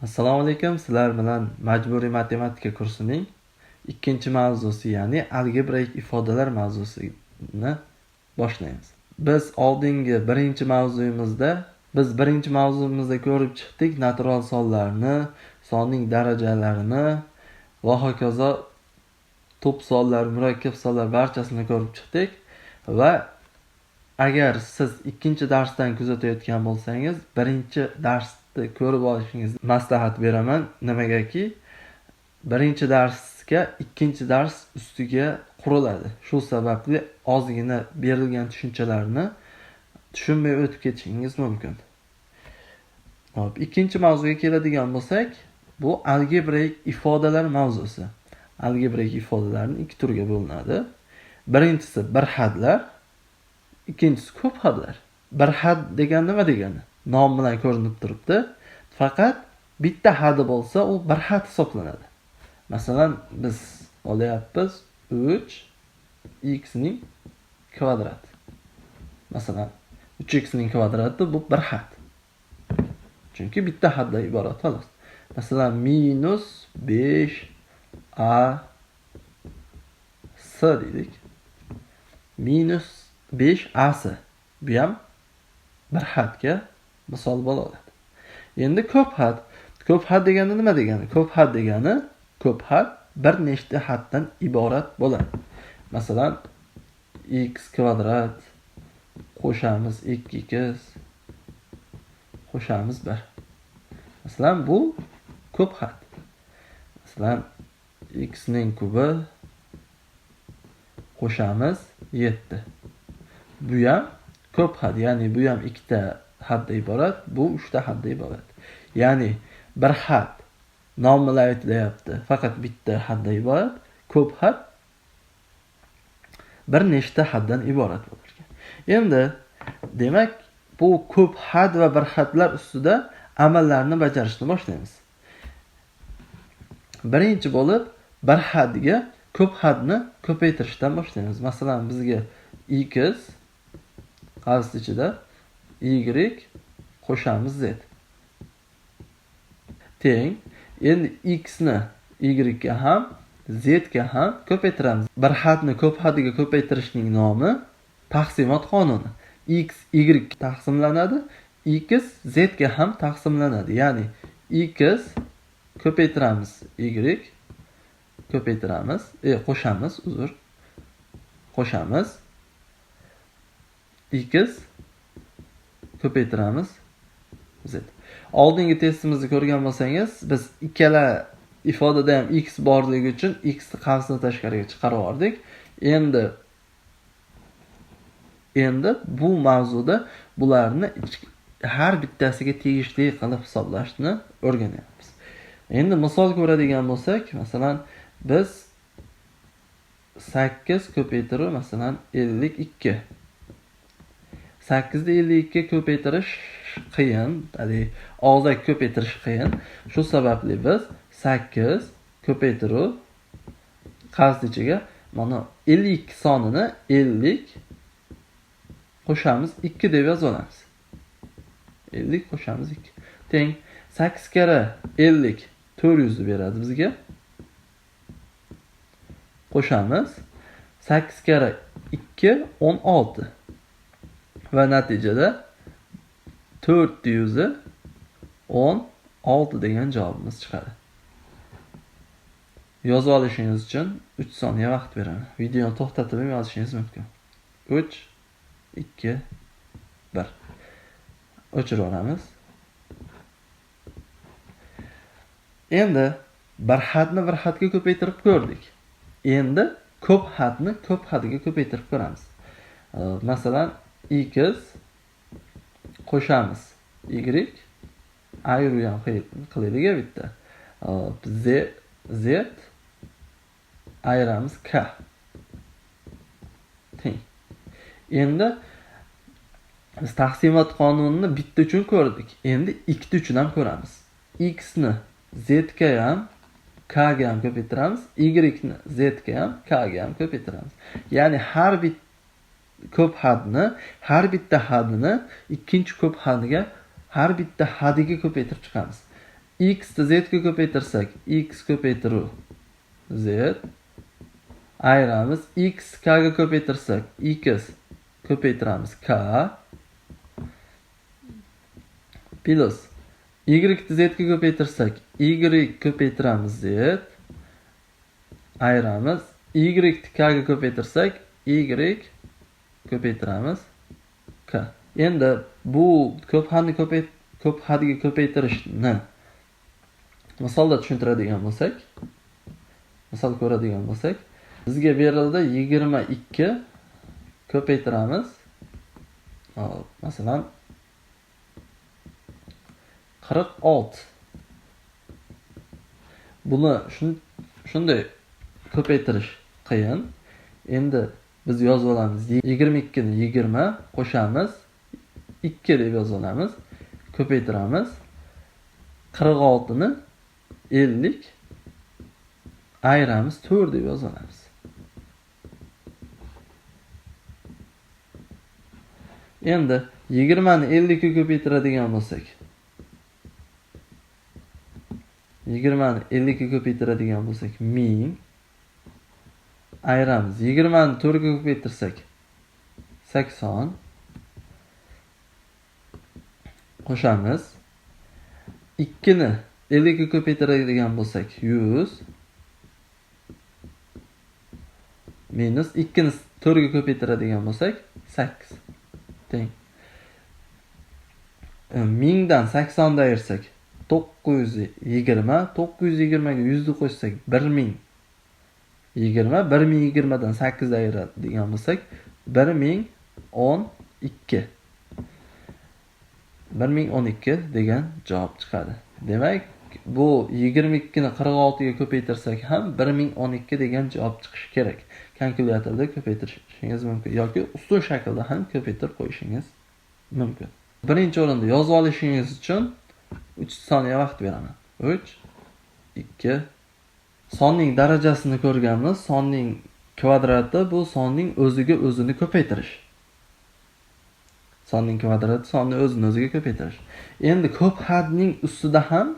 Assalomu alaykum. Sizlar bilan majburiy matematika kursining ikkinchi mavzusi, ya'ni algebraik ifodalar mavzusini boshlaymiz. Biz oldingi birinchi mavzumizda ko'rib chiqdik natural sonlarni, sonning darajalarini va hokazo to'p sonlar, murakkab sonlar barchasini ko'rib chiqdik va agar siz ikkinchi darsdan kuzatayotgan bo'lsangiz, birinchi darsni ko'rib olishingizni maslahat beraman. Nimagaki, birinchi darsga ikkinchi dars ustiga quriladi. Shu sababli ozgina berilgan tushunchalarni tushunmay o'tib ketishingiz mumkin. Hop, ikkinchi mavzuga keladigan bo'lsak, bu algebraik ifodalar mavzusi. Algebraik ifodalarni ikki turga bo'linadi. Birinchisi bir hadlar, ikkinchisi ko'p hadlar. Bir had degan nima degani? Nom bilan ko'rinib turibdi. Faqat bitta hadi bo'lsa, u bir had hisoblanadi. Masalan, biz olyapmiz 3 x ning kvadrati. Masalan, 3x ning kvadrati bu bir had. Chunki bitta haddan iborat xolos. Masalan, minus 5 a s dedik. Minus 5 a s. Bu ham bir hadga misol bo'la oladi. Endi ko'p had. Ko'p had degani nima degani? Ko'p had degani ko'p had bir nechta haddan iborat bo'ladi. Masalan, x kvadrat qo'shamiz 2x qo'shamiz 1. Masalan, bu ko'p had. Masalan, x ning kubi qo'shamiz 7. Bu ham ko'p had, ya'ni bu ham ikkita haddan iborat, bu uchta haddan iborat. Ya'ni bir had nom bilan aytilyapti, faqat bitta haddan iborat, ko'p had bir nechta haddan iborat bo'lar ekan. Endi demak, bu ko'p had va bir hadlar ustida amallarni bajarishni boshlaymiz. Birinchi bo'lib bir hadga ko'p hadni ko'paytirishdan boshlaymiz. Masalan, bizga x qavs ichida y qo'shamiz z teng. Endi x ni y ga ham z ga ham ko'paytiramiz. Bir hadni ko'p hadiga ko'paytirishning nomi taqsimot qonuni. X y taqsimlanadi, x z ga ham taqsimlanadi. Ya'ni x ko'paytiramiz y ko'paytiramiz, qo'shamiz, uzr. Qo'shamiz x ko'paytiramiz z. Oldingi testimizni ko'rgan bo'lsangiz, biz ikkala ifodada ham x borligi uchun x ni qavsni tashqariga chiqarib yubordik. Endi bu mavzuda bularni har bittasiga tegishli qilib hisoblashni o'rganyapmiz. Endi misol ko'radigan bo'lsak, masalan, biz 8 ko'paytirib, masalan, 52. 8 ni 52 ga ko'paytirish qiyin, ya'ni og'zaki ko'paytirish qiyin. Shu sababli biz 8 ko'paytirib qavs ichiga mana 52 sonini 50 qo'shamiz 2 deb yozib olamiz. 50 qo'shamiz 2 teng 8 karra 50 400 beradi bizga. Qo'shamiz 8 karra 2 16 va natijada 416 degan javobimiz chiqadi. Yozib olishingiz uchun 3 soniya vaqt beraman. Videoni to'xtatib ham yozishingiz mumkin. 3 2 1. O'chirib olamiz. Endi bir hadni bir hadga ko'paytirib ko'rdik. Endi ko'p hadni ko'p hadga ko'paytirib ko'ramiz. Masalan, x qo'shamiz y ayirib ham qilaylik bitta. Z ayiramiz k teng. Endi biz taqsimot qonunini bitta uchun ko'rdik. Endi ikkita uchun ham ko'ramiz. X ni z ga ham k ga ham ko'paytiramiz, y ni z ga ham k ga ham ko'paytiramiz. Ya'ni har bir ko'p hadni, har bitta hadini ikkinchi ko'p hadiga, har bitta hadiga ko'paytirib chiqamiz. X ni z ga ko'paytirsak, x ko'paytiruv z ayiramiz. X k ga ko'paytirsak, x ko'paytiramiz k plus y ni z ga ko'paytirsak, y ko'paytiramiz z ayiramiz. Y ni k ga ko'paytirsak, y ko'paytiramiz k. Endi bu ko'p hadni ko'p hadga ko'paytirishni misolda tushuntiradigan bo'lsak, misol ko'radigan bo'lsak, bizga berildi 22 ko'paytiramiz. Hop, masalan 46. Buni shunday ko'paytirish qiyin. Endi biz yozib olamiz 22 ni 20 qo'shamiz 2 deb yozib olamiz, ko'paytiramiz 46 ni 50 ayiramiz 4 deb yozib olamiz. Endi 20 ni 50 ga ko'paytiradigan bo'lsak, 20 ni 50 ga ko'paytiradigan bo'lsak 1000 ayiramiz. 20 ni 4 ga ko'paytirsak 80 qo'shamiz. 2 ni 50 ga ko'paytiradigan bo'lsak 100 minus 2 ni 4 ga ko'paytiradigan bo'lsak 8 teng. 1000 dan 80 ni ayirsak 920, 920 ga 100 ni qo'shsak 1020, 1020 dan 8 ayiradigan bo'lsak 1012. 1012 degan javob chiqadi. Demak, bu 22 ni 46 ga ko'paytirsak ham 1012 degan javob chiqishi kerak. Kalkulyatorda ko'paytirishingiz mumkin yoki ustun shaklda ham ko'paytirib qo'yishingiz mumkin. Birinchi o'rinda yozib olishingiz uchun 3 soniya vaqt beraman. 3 2. Sonning darajasini ko'rganmiz. Sonning kvadrati bu sonning o'ziga o'zini ko'paytirish. Sonning kvadrati sonni o'zini o'ziga ko'paytirish. Endi ko'p hadning ustida ham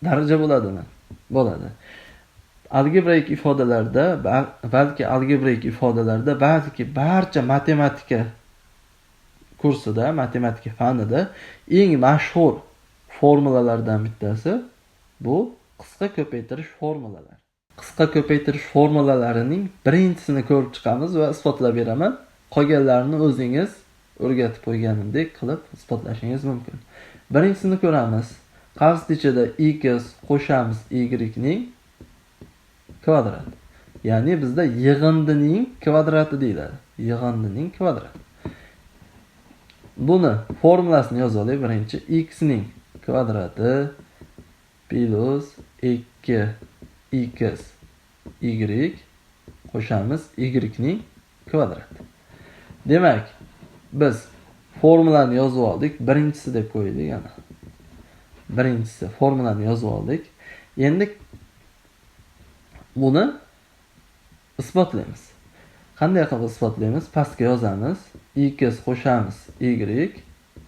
daraja bo'ladimi? Bo'ladi. Algebraik ifodalarda, balki algebraik ifodalarda, balki barcha matematika kursida, matematika fanida eng mashhur formulalardan bittasi bu qisqa ko'paytirish formulalari. Qisqa ko'paytirish formulalarining birinchisini ko'rib chiqamiz va isbotlab beraman. Qolganlarini o'zingiz o'rgatib qo'yganimdek qilib isbotlashingiz mumkin. Birinchisini ko'ramiz. Qavs ichida x qo'shamiz y ning kvadrati. Ya'ni bizda yig'indining kvadrati deyiladi. Yig'indining kvadrati. Buni formulasini yoza olaylik. Birinchi x ning kvadrati plus 2x y qo'shamiz y ning kvadrati. Demak, biz formulani yozib oldik. Birinchisi deb qo'ydik yana. Birinchisi formulani yozib oldik. Endi buni isbotlaymiz. Qanday qilib isbotlaymiz? Pastga yozamiz. X qo'shamiz y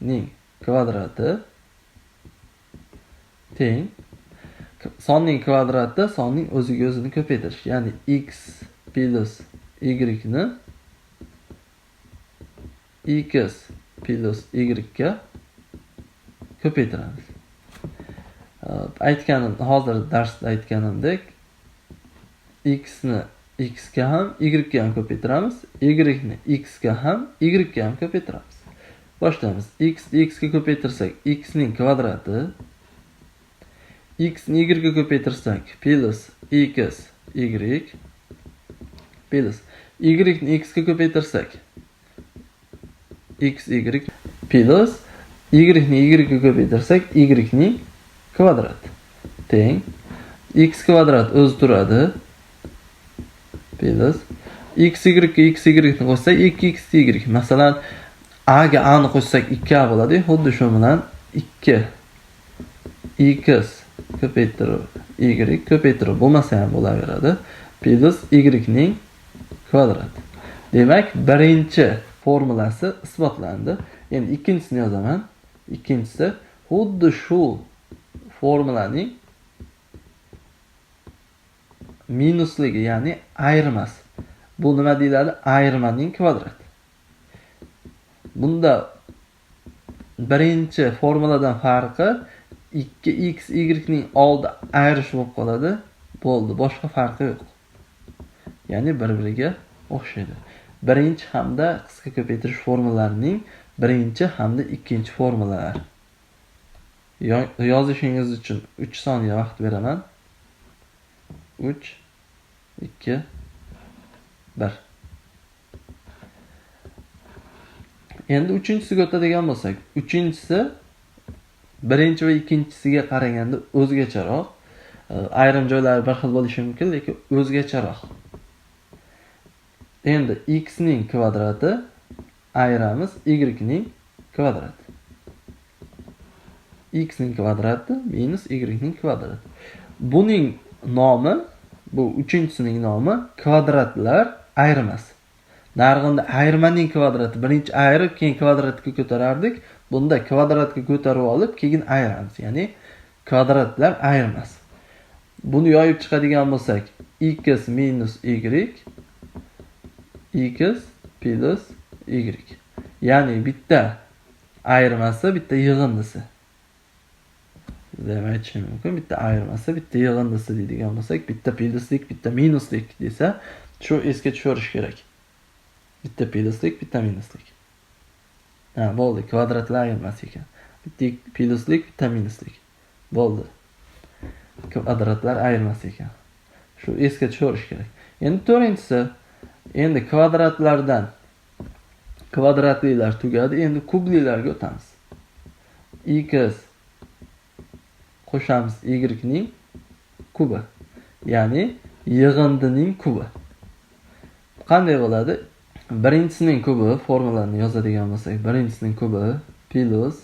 ning kvadrati teng sonning kvadrati sonning o'ziga o'zini ko'paytirish. Ya'ni x plus y ni x plus y ga ko'paytiramiz. Aytganim, hozir darsda aytganimdek, x ni x ga ham y ga ham ko'paytiramiz, y ni x ga ham y ga ham ko'paytiramiz. Boshlaymiz. X ni x ga ko'paytirsak x ning kvadrati, x ni y ga ko'paytirsak plus x y plus y ni x ga ko'paytirsak x y plus y ni y ga ko'paytirsak y ning kvadrati teng x kvadrat o'zi turadi plus x y ga x y ni qo'shsak 2x y. Masalan, a ga a ni qo'shsak 2a bo'ladi. Xuddi shu bilan 2 x ko'paytirib y ko'paytirib bo'lmasa ham bo'laveradi plus y ning kvadrati. Demak, birinchi formulasi isbotlandi. Endi ikkinchisini yozaman. Ikkinchisi xuddi shu formulaning minusligi, ya'ni ayirmasi. Bu nima deyiladi? Ayirmaning kvadrati. Bunda birinchi formuladan farqi 2x y ning oldi ayirish bo'lib qoladi. Bo'ldi, boshqa farqi yo'q. Ya'ni bir-biriga o'xshaydi. Birinchi hamda qisqa ko'paytirish formulalarining birinchi hamda ikkinchi formulalari. Yozishingiz uchun 3 soniya vaqt beraman. 3 2 1. Endi uchinchisiga o'tadigan bo'lsak, uchinchisi birinchi va ikkinchisiga qaraganda o'zgacharoq. Ayrim joylari bir xil bo'lishi mumkin, lekin o'zgacharoq. Endi x ning kvadrati ayiramiz y ning kvadrati. X ning kvadrati minus y ning kvadrati. Buning nomi, bu uchinchisining nomi kvadratlar ayirmasi. Narig'inda ayirmaning kvadrati, birinchi ayirib, keyin kvadratga ko'tarardik. Bunda kvadratga ko'tarib olib, keyin ayiramiz. Ya'ni kvadratlar ayirmasi. Buni yoyib chiqadigan bo'lsak, x minus y x plus y. Ya'ni bitta ayirmasi, bitta yig'indisi. Deb aytishim mumkin. Bitta ayirmasi, bitta yig'indisi deydigan bo'lsak, bitta pluslik, bitta minuslik desa, shu esga tushirish kerak. Bitta pluslik, bitta minuslik. Ha, bo'ldi, kvadratlar ayirmasi ekan. Bitta pluslik, bitta minuslik. Bo'ldi. Kvadratlar ayirmasi ekan. Shu esga tushirish kerak. Endi to'rtinchisi, endi kvadratlardan kvadratlilar tugadi, endi kublilarga o'tamiz. X qo'shamiz y ning kubi. Ya'ni yig'indining kubi. Qanday bo'ladi? Birinchisining kubi formulani yozadigan bo'lsak, birinchisining kubi plus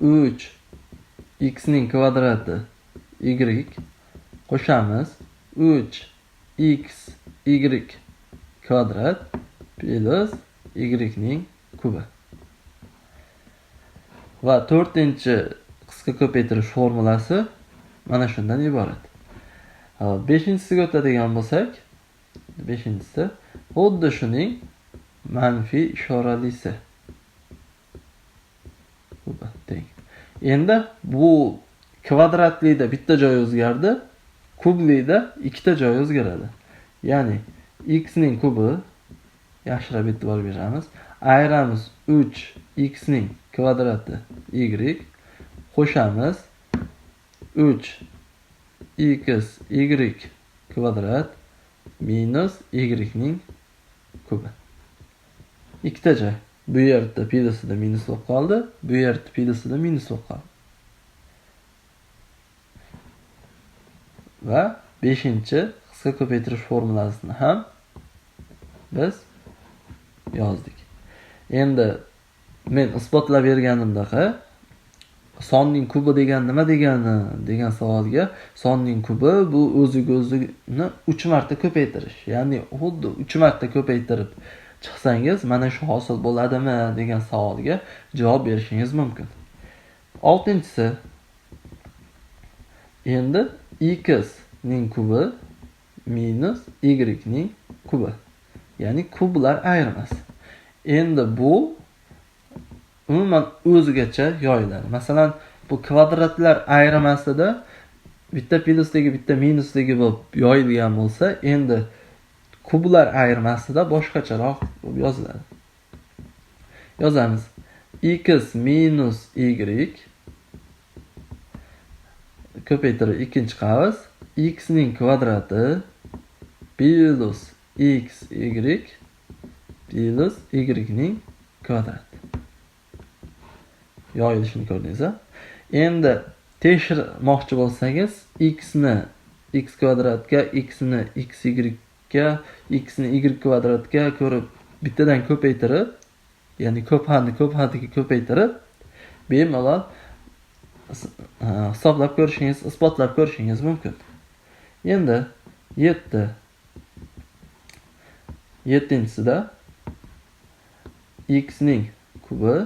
3 x ning kvadrati y qo'shamiz 3 x y kvadrat plus y ning kubi. Va to'rtinchi qisqa ko'paytirish formulasi mana shundan iborat. Beshinchisiga o'tadigan bo'lsak, beshinchisi xuddi shuning manfiy ishoralisi. Teng. Endi bu kvadratlida bitta joy o'zgardi, kublida ikkita joy o'zgaradi. Ya'ni x ning kubi, yaxshilab e'tibor beramiz, ayiramiz 3 x ning kvadrati y qo'shamiz 3 x y kvadrat minus y ning kubi. Ikkita joy. Bu yerda plusida minus bo'lib qoldi, bu yerda plusida minus bo'lib qoldi. Va 5-chi qisqa ko'paytirish formulasini ham biz yozdik. Endi men isbotlab berganimdaqa sonning kubi degan nima degani degan savolga sonning kubi bu o'ziga o'zini 3 marta ko'paytirish. Ya'ni xuddi 3 marta ko'paytirib chiqsangiz mana shu hosil bo'ladimi degan savolga javob berishingiz mumkin. 6-chisi endi x ning kubi minus y ning kubi. Ya'ni kublar ayirmasi. Endi bu umuman o'zgacha yoyiladi. Masalan, bu kvadratlar ayirmasida bitta plusligi, bitta minusligi bo'lib yoyilgan bo'lsa, endi kublar ayirmasida boshqacharoq bo'lib yoziladi. Yozamiz. X minus y ko'paytirib ikkinchi qavs x ning kvadrati plus x y plus y ning kvadrati. Yoyilishini ko'rdingiz, a? Endi tekshirmoqchi bo'lsangiz, x ni x kvadratga, x ni x y ga, x ni y kvadratga ko'rib bittadan ko'paytirib, ya'ni ko'p hadni ko'p hadga ko'paytirib, bemalol hisoblab ko'rishingiz, isbotlab ko'rishingiz mumkin. Endi 7-sinchisida x ning kubi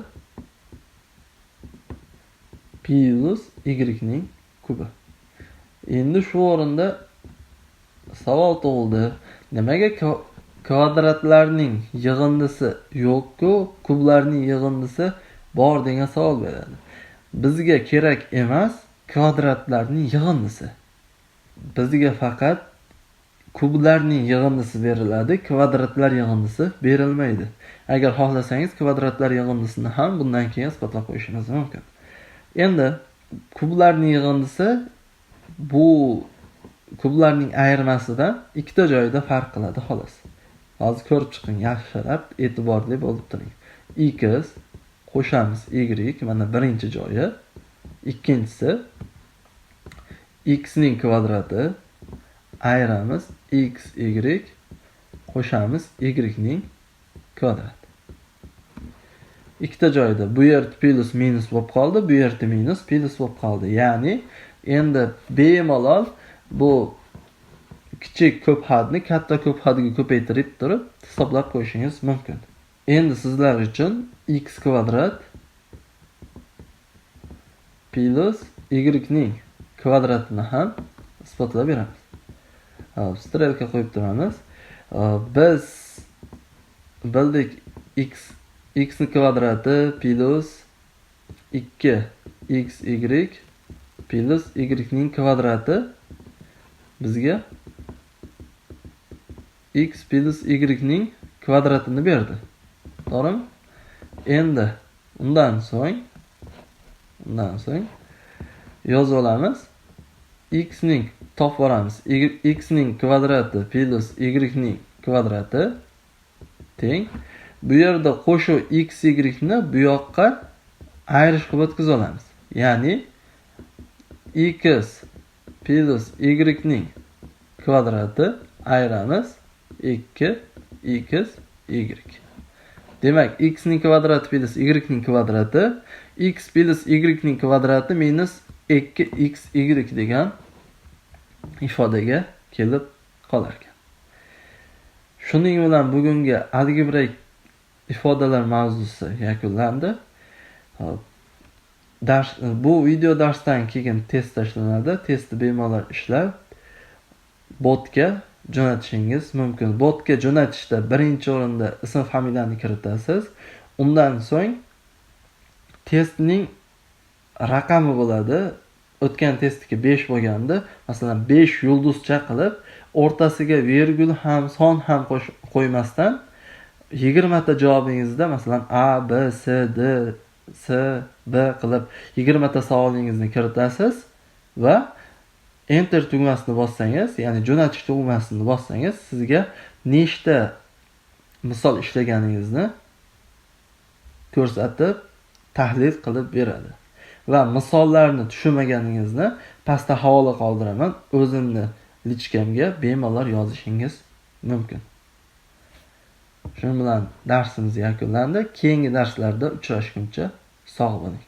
Plus y ning kubi. Endi shu o'rinda savol tug'ildi. Nimaga kvadratlarning yig'indisi yo'q-ku, kublarning yig'indisi bor degan savol beradi. Bizga kerak emas kvadratlarning yig'indisi. Bizga faqat kublarning yig'indisi beriladi, kvadratlar yig'indisi berilmaydi. Agar xohlasangiz kvadratlar yig'indisini ham bundan keyin isbotlab qo'yishimiz mumkin. Endi kublarning yig'indisi bu kublarning ayirmasidan ikkita joyida farq qiladi xolos. Hozir ko'rib chiqing, yaxshilab e'tiborli bo'lib turing. X qo'shamiz y, mana birinchi joyi. Ikkinchisi x ning kvadrati ayiramiz x y qo'shamiz y ning kvadrati. Ikkita joyda bu yerda plus minus bo'lib qoldi, bu yerda minus plus bo'lib qoldi. Ya'ni endi bemalol bu kichik ko'p hadni katta ko'p hadga ko'paytirib turib hisoblab qo'yishingiz mumkin. Endi sizlar uchun x kvadrat plus y ning kvadratini ham isbotlab beramiz. Hop, strelka qo'yib turamiz. Biz bildik x x ning kvadrati plus 2 x y plus y ning kvadrati bizga x plus y ning kvadratini berdi. To'g'rimi? Endi undan so'ng yozib olamiz. X ning topib boramiz. X ning kvadrati plus y ning kvadrati teng. Bu yerda qo'shuv x y ni bu yoqqa ayirish qilib o'tkazib olamiz. Ya'ni x plus y ning kvadrati ayiramiz 2 x y. Demak, x ning kvadrati plus y ning kvadrati x plus y ning kvadrati minus 2xy degan ifodaga kelib qolar ekan. Shuning bilan bugungi algebraik ifodalar mavzusi yakunlandi. Hop. Bu video darsdan keyin test tashlanadi. Testni bemalol ishlab botga jo'natishingiz mumkin. Botga jo'natishda birinchi o'rinda ism familiyani kiritasiz. Undan so'ng testning raqami bo'ladi. O'tgan testniki 5 bo'lganda, masalan 5 yulduzcha qilib, o'rtasiga vergul ham, son ham qo'ymasdan 20 ta javobingizda masalan A, B, C, D, S, B qilib 20 ta savolingizni kiritasiz va enter tugmasini bossangiz, ya'ni jo'natish tugmasini bossangiz, sizga nechta misol ishlaganingizni ko'rsatib, tahlil qilib beradi. Va misollarni tushunmaganingizni pastda havola qoldiraman. O'zimni lichkamga bemalol yozishingiz mumkin. Shuning bilan darsimiz yakunlandi. Keyingi darslarda uchrashguncha sog' bo'ling.